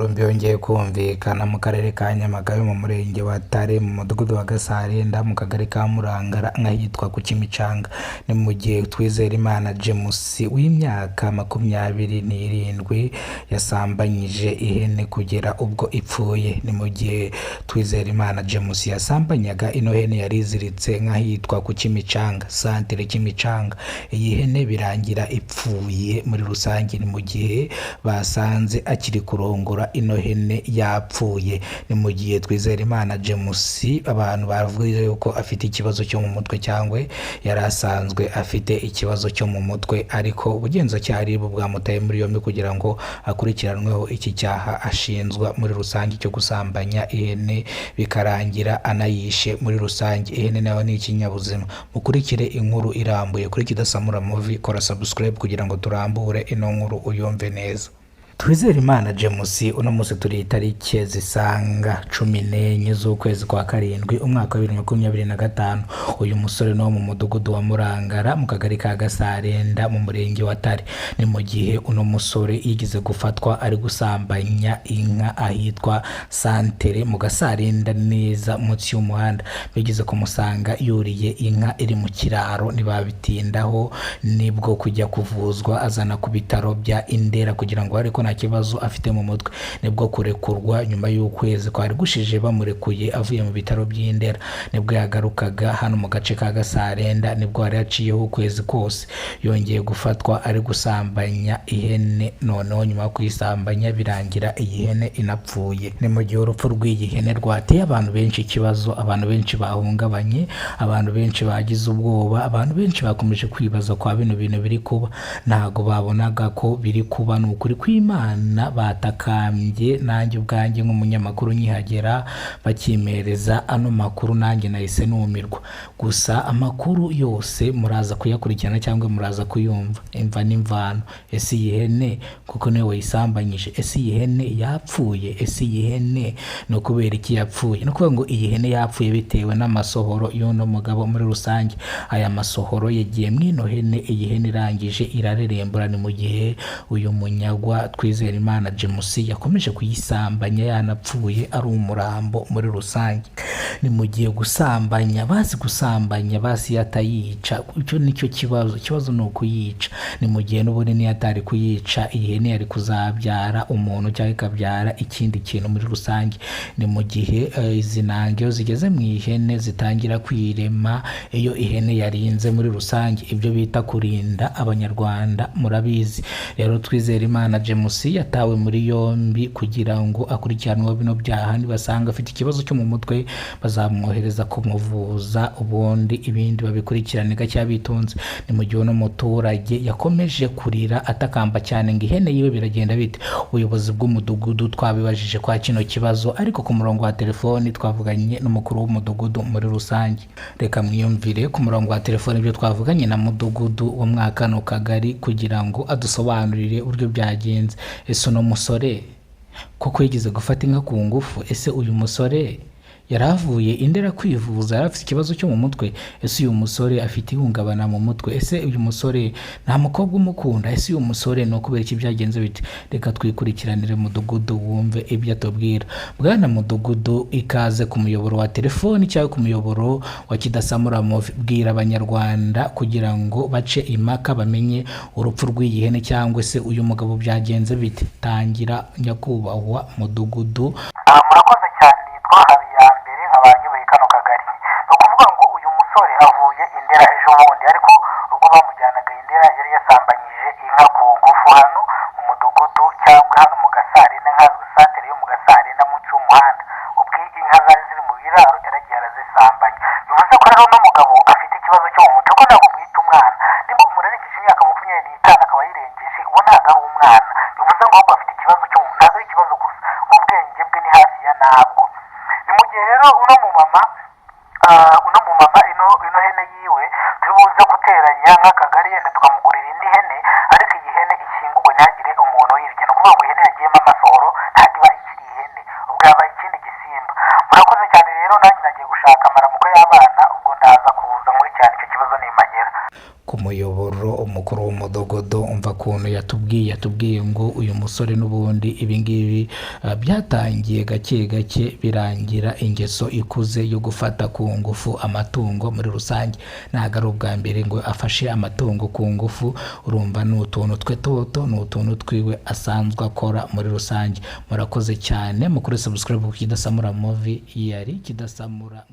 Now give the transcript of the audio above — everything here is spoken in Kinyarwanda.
Inkuru mbi yongeye kumvikana mu karere ka Nyamagabe mu murenge wa Tare mu mudugudu wa Gasarenda mu kagari ka Murangara nk'ahitwa ku Kimicanga. Ni mu gihe Twizerimana James w'imyaka 27 yasambanyije ihene kugera ubwo ipfuye. Ni mu gihe Twizerimana James yasambanyaga ino hene yari iziritse nk'ahitwa ku Kimicanga, santere Kimicanga. Iyi hene birangira ipfuye muri rusange. Ni mu gihe basanze akiri kurongora ino hene yapfuye. Ni mu gihe Twizerimana James abantu bavuze yuko afite ikibazo cyo mu mutwe cyangwa yari asanzwe afite ikibazo cyo mu mutwe, ariko ubugenzacyaha RIB bwamutaye muri yombi kugira ngo akurikiranweho iki cyaha ashinjwa muri rusange cyo gusambanya ihene bikarangira anayishe muri rusange. Ihene nayo ni ikinyabuzima. Mukurikire inkuru irambuye kuri Kidasamura Movie, kora subscribe kugira ngo turambure ino nkuru uyumve neza. Twizerimana James, uno munsi turi itariki zisaga 14 z'ukwezi kwa karindwi umwaka wa 2025. Uyu musore ni uwo mu mudugudu wa Murangara mu kagari ka Gasarenda mu murenge wa Tare. Ni mu gihe uno musore yigeze gufatwa ari gusambanya inka ahitwa santere mu Gasarenda neza munsi y'umuhanda. Bigeze kumusanga yuriye inka iri mu kiraro, ntibabitindaho, nibwo kujya kuvuzwa azana ku bitaro bya Indera kugira ngo ariko nta kibazo afite mu mutwe. Nibwo kurekurwa nyuma y'ukwezi kwari gushije bamurekuye avuye mu bitaro by'Indera, nibwo yagarukaga hano mu gace ka Gasarenda, nibwo yari yaciyeho ukwezi kose yongeye gufatwa ari gusambanya ihene. Noneho nyuma yo kuyisambanya birangira iyi hene inapfuye. Ni mu gihe urupfu rw'iyi hene rwateye abantu benshi ikibazo, abantu benshi bahungabanye, abantu benshi bagize ubwoba, abantu benshi bakomeje kwibaza kwa bino bintu biri kuba, ntago babonaga ko biri kuba. Ni ukuri kw'Imana batakambye, nanjye ubwanjye nk'umunyamakuru nkihagera bakimereza ano makuru nanjye nahise numirwa. Gusa amakuru yose muraza kuyakurikirana cyangwa muraza kuyumva imva n'imvano. Ese iyi hene kuko niwe wayisambanyije? Ese iyi hene yapfuye? Ese iyi hene ni ukubera iki yapfuye? Ni ukuvuga ngo iyi hene yapfuye bitewe n'amasohoro y'uno mugabo muri rusange. Aya masohoro yagiye mu ino hene, iyi hene irangije irarerembura. Ni mu gihe uyu munyagwa Twizerimana James yakomeje kuyisambanya yanapfuye ari umurambo muri rusange. Ni mu gihe gusambanya bazi gusambanya basi yatayica, icyo nicyo kibazo, ikibazo ni ukuyica. Ni mu gihe n'ubundi niyo atari kuyica iyi hene yari kuzabyara umuntu cyangwa ikabyara ikindi kintu muri rusange. Ni mu gihe izi nanga iyo zigeze mu ihene zitangira kwirema iyo ihene yarinze muri rusange, ibyo bita kurinda abanyarwanda murabizi. Rero Twizerimana James yatawe muri yombi kugira ngo akurikiranweho bino byaha, nibasanga afite ikibazo cyo mu mutwe bazamwohereza kumuvuza, ubundi ibindi babikurikirane gake bitonze. Ni mu gihe uno muturage yakomeje kurira atakamba cyane ngo ihene yiwe biragenda bite. Ubuyobozi bw'umudugudu twabibajije kwa kino kibazo, ariko ku murongo wa telefoni twavuganye n'umukuru w'umudugudu muri rusange. Reka mwiyumvire ku murongo wa telefoni ibyo twavuganye na mudugudu wo mwa kano kagari kugira ngo adusobanurire uburyo byagenze. Ese uno musore koko yigeze gufata inka ku ngufu? Ese uyu musore yari avuye Indera kwivuza, yari afite ikibazo cyo mu mutwe? Ese uyu musore afite ihungabana mu mutwe? Ese uyu musore nta mukobwa umukunda? Ese uyu musore ni ukubera iki byagenze bite? Reka twikurikiranire mudugudu wumve ibyo atubwira. Bwana mudugudu, ikaze ku muyoboro wa telefoni cyangwa ku muyoboro wa Kidasamura Movie. Bwira abanyarwanda kugira ngo bace impaka bamenye urupfu rw'iyi hene cyangwa se uyu mugabo byagenze bite. Tangira nyakubahwa mudugudu. Murakoze cyane, nitwa Habiyambere nkaba nyoboye kano kagari. Ni ukuvuga ngo uyu musore avuye Indera ejo bundi, ariko ubwo bamujyanaga Indera yari yasambanyije inka ku ngufu hano mu mudugudu cyangwa hano mu Gasarenda, nkazwi santere yo mu Gasarenda munsi y'umuhanda. Ubwo inka zari ziri mu biraro yaragiye arazisambanya. Bivuze ko rero uno mugabo afite ikibazo cyo mu mutwe, ko ntabwo mwita umwana. Nimba umuntu arengeje imyaka 25 akaba ayirengeje, uwo ntabwo ari umwana. Bivuze ngo ahubwo afite ikibazo cyo mu, ntabwo ari ikibazo gusa, mu bwenge bwe ni hafi ya ntabwo. Ni mu gihe rero uno mumama ino hene yiwe turi buze guteranya nk'akagari yenda tukamugurira indi hene, ariko iyi hene ikingurwe ntihagire umuntu uyirya. Ni ukuvuga ngo ihene yagiyemo amasohoro ntabwo iba ikiri ihene, ubwo yaba ikindi gisimba. Murakoze cyane rero, nanjye nagiye gushaka amaramuko y'abana, ubwo ndaza kuza nkurikirana icyo kibazo nimagera. Ku muyoboro umukuru w'umudugudu, umva ukuntu yatubwiye. yatubwiye. Yatubwiye ngo uyu musore n'ubundi ibingibi byatangiye gake gake, birangira ingeso ikuze yo gufata ku ngufu amatungo muri rusange. Ntabwo ari ubwa mbere ngo afashe amatungo ku ngufu, urumva ni utuntu twe toto, ni utuntu twiwe asanzwe akora muri rusange. Murakoze cyane, mukore subscribe ku Kidasamura Movie, yari Kidasamura.